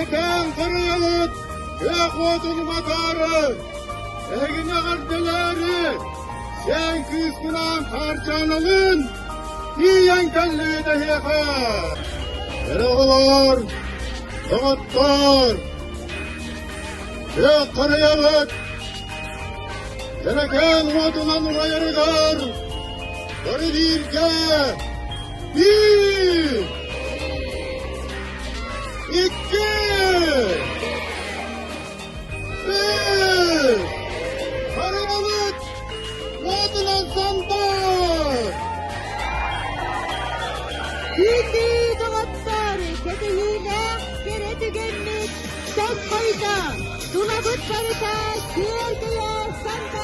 Эрэкээн харыйабыт күөх уотун уматаары, эһигини эҕэрдэлээри, сиэн кыыспынаан Хаарчааналыын тиийэн кэллибит эһиэхэ. Эрэ оҕолор, доҕоттор, күөх харыйабыт Эрэкээн уотунан умайарыгар бары бииргэ биир, икки, үс, харыйабыт уотунан сандар! Күндү доҕоттор, кэтэһиилээх кэрэ түгэммит саххойда, тулабыт барыта күөрдэйэ сандар!